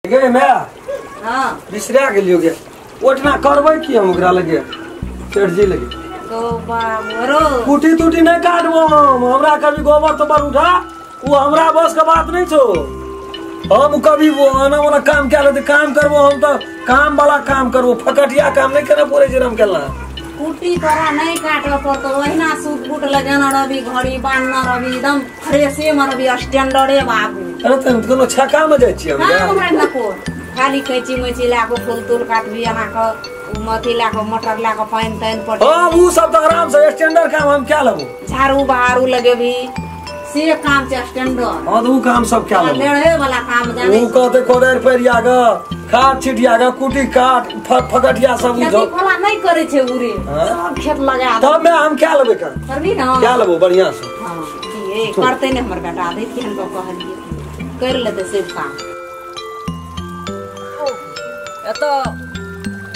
गे मैं हां बिसरा गेलियो गे ओठना करबै की हम ओकरा लगे सेठ जी लगे गो बाबरो कुटी टूटी नहीं काटबो हम। हमरा कभी गोबर तोबर उठा वो हमरा बस के बात नहीं छो। हम कभी वो आना वाला काम क्या लेते काम करबो हम तो काम वाला काम करबो फकटिया काम नहीं करना पूरे जीवन केला। कुटी तोरा नहीं काटो पड़तो ओहिना सूट बूट लगाना रवि घड़ी बांधना रवि एकदम फ्रेशे में रवि स्टैंडर्डे बाबू। अरे त कोनो छका में जाय छी हम हां हमरा न को खाली कैची मैची ला को फूल तूल काटबी अना के मथी ला को मोटर ला को पानी तानी पट। हां उ सब त आराम से स्टैंडर्ड काम हम क्या लेबो झाड़ू बहारू लगेबी से काम छै स्टैंडर्ड। हां त उ काम सब क्या लेबो लेढ़े वाला काम जाने उ कहते कोदारि परिया ग खाद छिटिया ग कुटी काट फकटिया सब खेती वाला नहीं करे छै उरे सब खेत लगा तब में हम क्या लेबे काम करबी ना क्या लेबो बढ़िया से। हां की करते ने हमर बेटा दे की हमको कहलिए कर लेते से काम। एतो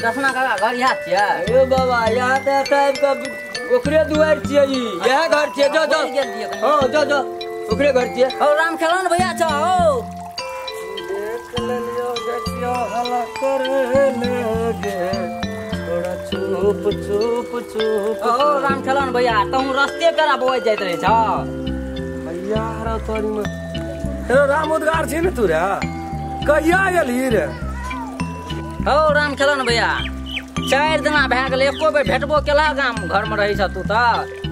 दसना काका घर यहाँ छियै? ए बाबा यहाँ त एतऽ आबि कऽ ओकरे दुआरि छियै ई इएह घर छियै। जो जो हां जो जो ओकरे घर छियै। ओ राम खेलन भैया छ हो देख लेलियो देखियो हला करे लगे थोड़ा चुप चुप चुप। ओ राम खेलन भैया तहु रस्ते पेरा बोइ जाइत रहे छ भैया रे तोरी में हे राम उद्गार छी ने तू रे कहिया गेलही रे? हो राम खेलन भैया 4 दिना भए गेल एको बेर भेटबो केला गाम घर में रहै छ तू त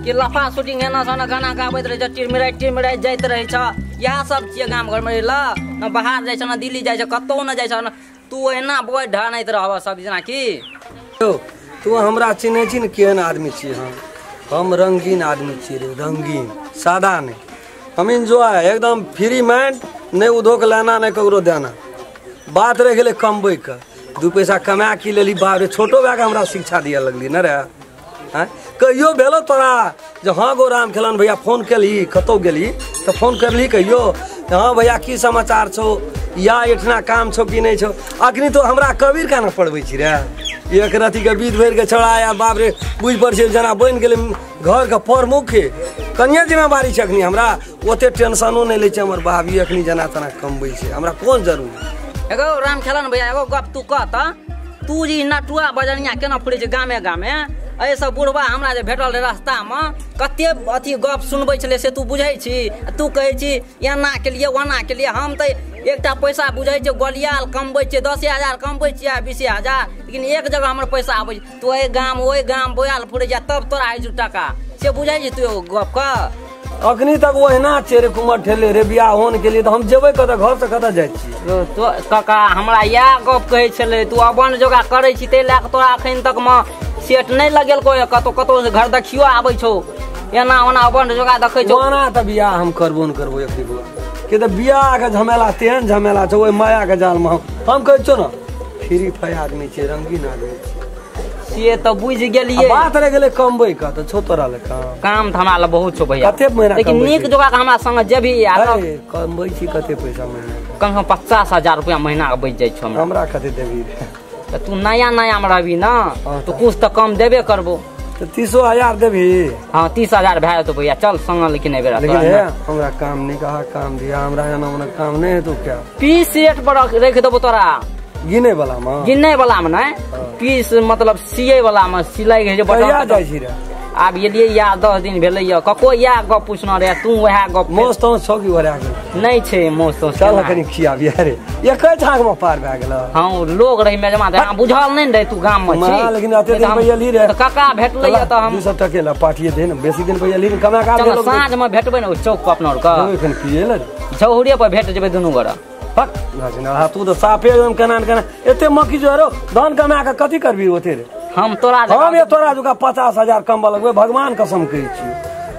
कि लफा शूटिंग एना सन गाना गाबैत रहै छ टिरमिराइ टिरमिराइ जाइत रहै छ इएह सब छियै गाम घर में रहल न बाहर जाइ छ न दिल्ली जाइ छ कतौ न जाइ छ न तू एना बोइ ढानैत रहब सब जेना की। यौ तू हमरा चिन्है छी ने केहन आदमी छी हम रंगीन आदमी छी रे रंगीन सादा नहीं हम इन्जॉय एकदम फ्री माइंड नहीं उधोक लेना नहीं ककरो देना। बात रहि गेलै कमबै के 2 पैसा कमा की लेली बाप रे छोटो भाई के हमरा शिक्षा दिया लगली न रे। हाँ कहियो भेलो तोरा जे हाँ गो राम खेलन भैया फोन केली कतौ गेली तो फोन करली कहियो हाँ भैया की समाचार छौ या एठना काम छौ कि नहीं छौ। अखनी तो हमरा कबीर का ना पढ़बै छी रे एक रति के बीत भरि के छौड़ा या बाप रे बुझि पड़ छै जेना बनि गेलै घर के प्रमुख कनिया जिम्मेवारी छै अखनी हमरा ओते टेंशनो नहीं लै छै हमर भाभी अखनी जेना तेना कमबै छै हमरा कोन जरूरी। एगो राम खेलन भैया एगो गप तू कह त तू जी नटुआ बजनिया केना फुरै छै गामे गामे एहि सब बुढ़बा हमरा जे भेटल रहे रास्ता में कते अथी गप सुनबै छलै से तू बुझै छी तू कहै छी एना के लिए ओना के लिए। हम तऽ एकटा पैसा बुझै छियै गोलियाल कमबै छियै 10,000 कमबै छियै 20,000 लेकिन एक जगह हमर पैसा आबै छै तू एहि गाम ओहि गाम बोआल फुरै छै तब तोरा होइ छौ टाका से बुझै छी तू एगो गप के। अखनी तक ओहिना छै रे कुमर ठेले रे बियाह होन के लिए तऽ हम जेबै कतऽ घर से कतऽ जाइ छी? तो काका हमरा इएह गप कहै छलै तू अपन जोगा करै छी ताहि लए कऽ तोरा अखन तक मे सेट नहीं लगेलको कतौ कतौ से घर देखियो आबै छौ एना ओना अपन जोगा देखै छौ। ओना तऽ बियाह हम करबो न करबो एकरी बौआ के तऽ बियाह के झमेला तेहन झमेला छौ ओहि माया के जाल में हम कहै छौ न फ्री फायर आदमी छै रंगीन आदमी छै से तऽ बुझि गेलियै। बात रहि गेलै कमबै के तऽ छौ तोरा लए काम काम तऽ हमरा लए बहुत छौ भैया कते महीना लेकिन नीक जोगा के हमरा संग जेबही आ कमबै छी कते पैसा महीना कम से कम 50,000 रुपया महीना के बचि जाइ छौ हमरा कते देबही रे? त तू नया नया में रहबी ना तो कुछ तो कम देबे करबो तो 30,000 देबी? हाँ 30,000 भए जेतौ भैया चल संग लेकिन एहि बेर लेकिन हे हमरा काम नहीं कहा काम दिया हमरा एना ओना काम नहीं है तो क्या पीस रेट पर रख देबो तोरा गिने वाला में गिने वाला में नहीं पीस मतलब सिए वाला में सिलाई के जे बटन जाइ छी रे आब एलियै या 10 दिन भेलै या कको या गप पूछना रहे तू वएह गप मोस तो छौ की ओरा गेल नहीं छै मोस तो चल कनी खियाबी रे एकै छाक में पार भए गेल। हां लोग रही मेजमा दे बुझल नहीं रहे तू गाम में छी लेकिन एते दिन पे एली रे त काका भेटलै त हम 200 टके ला पाठिए दे न बेसी दिन पे एली न कमा का चल साँझ में भेटबै न चौक पर अपना के जेबै कनी पिए ले झौहरे पर भेट जेबै दुनू गोरा हक ना तू त साफे एकदम केना केना एते मक्खी जो रो धान कमा के कथी करबी ओते रे हम तोरा हम ये तोरा जुका 50,000 कमबा लगबै भगवान कसम कहै छी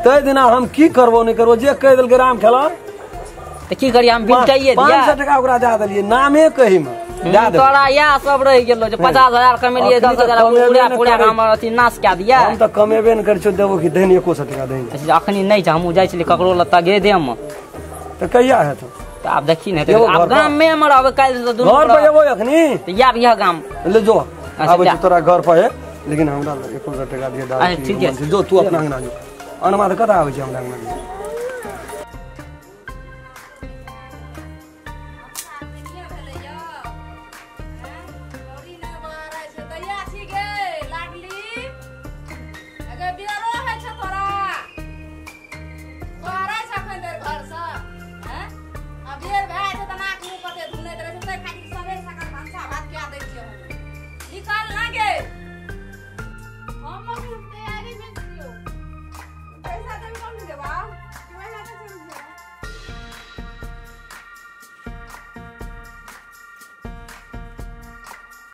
तै दिना हम की करबो नहीं करबो जे कहि देलकै राम खेलन त की करियै हम बिलटाइए दिया 500 टका ओकरा दए देलियै नामे कही में दए देलियै तोरा इएह सब रहि गेलो जे 50,000 कमेलियै 10,000 पूरा पूरा हमर अथी नाश कए दिया। हम त कमेबे न करै छियौ देबो कि देन 100 टका देन अखनी नहीं छै हमहूँ जाइ छलियै ककरो लग तगे देम त कहिया हेतौ त आब देखी ने आब गाम में हमर आबै काल्हि से दुनू घर पर जेबो अखनी त आब इएह गाम ले जो आबै छी तोरा घर पर है लेकिन हमरा 100 टका दिए दारू ठीक है जो तू अपना अंगना जो अनमा त कतऽ आबै छै हमरा अंगना